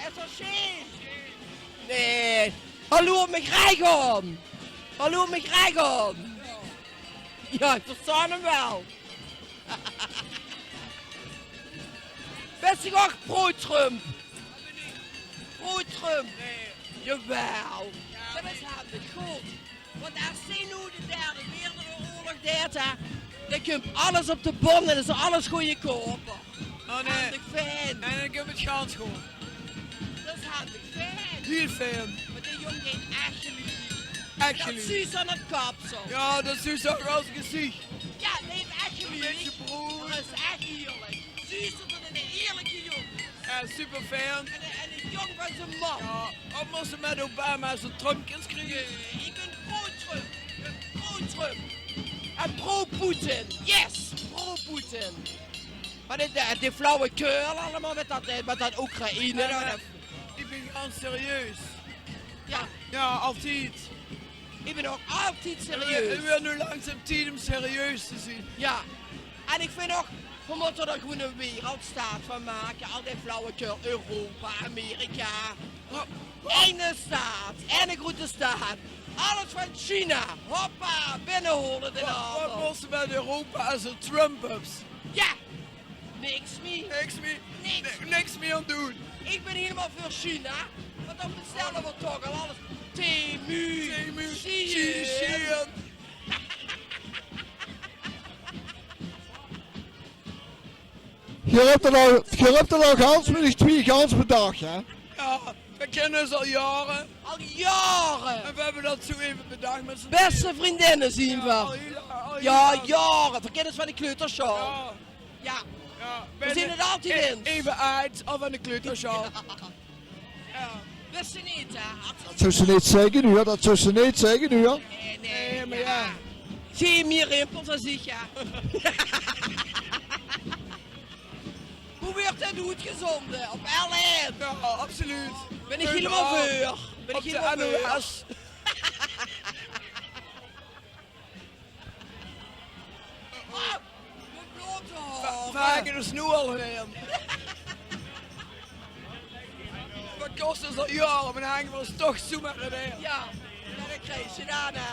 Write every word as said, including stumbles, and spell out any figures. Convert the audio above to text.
Is dat sjeef? Nae. Hallo, mich rech aan. Hallo, mich rech aan. Ja, ich verstaon 'm waal. Bès dich ouch pro-Trump? Pro-Trump? Nae. Jawaal. Dat is handig. Good. Want es zie noe de derde Wereldoorlog deit, hè, dan kump alles op de bon en is alles goojekouper. Oh nae. Handig fijn. En dan kump 't gans good. Dat is handig fijn. Hiel fijn. Want dae jóng deit ech geliek. Ech geliek. Dat zuus se aan 't kapsel. Ja, dat zuus se ouch aan zien geziech. Ja, nae, ech geliek. Bietje broen. Dat is ech ierlik. Zuus se dat 't 'nen ierlike jóng is. Ja, super fijn. En, en 'ne jóng van zien mam. Ja, of mós se mit Obama zoe'n Trumpkes kriege? Nae, ich bön pro-Trump. Ich bön pro-Trump. En pro-Poetin. Yes, pro-Poetin. Mer die, die, die flauwekul allemaol mit dat, eh, mit dat Oekraïne. Ja, mer ich bön gans serieus. Ja. Ja, altied. Ich bön ouch altied serieus. 't Weurt noe langzaam tied óm serieus te zien. Ja. En ich vinj ouch, veer mótte d'r gewoen 'ne wereldstaat van make. Al die flauwekul, Europa, Amerika. Eine staat, eine groete staat. Alles van China. Hoppa, binnehaole de... Waat, waat mós se mit Europa es se Trump höbs? Ja. Niks mie. Niks mie. Niks. Ni-, niks mie aan doon. Ich bön hielemaol veur China. Want dan bestèlle veer toch al alles. Temu, Temu, Shein. Shein. Geer höb d'r al, geer höb d'r al gans mit uch twieë gans bedach, hè? Ja, veer kinne us al jaore. Al jaore. En veer höbbe dat zoe eve bedach mit z'n... Bèste vriendinne zien veer. Ja, al hiel, al hiel lang. Ja, jaore. Veer kinne us van de kleutersjaol. Ja. Ja. Ja, veer zien 't altied ins. Eve aad of aan de kleutersjaol. Ja. Wis se neet, hè? Dat zóws se neet zègke noe, hè? Dat zóws se neet zègke noe, hè? Nae, nae, mer ja. Veer mie rimpels es ich, ja. Boe weurt dit oetgezonde? Op L1? Ja, absoluut. Bön ich hielemaol veur. Bön ich hielemaol veur. Op de N O S. Ah, mien blote haore. Veer hange dus noe al aan. Veer kóste us al jaore, mer dan hange veer us toch zoemer aan. Ja, ja, dat kriegs se dan, hè.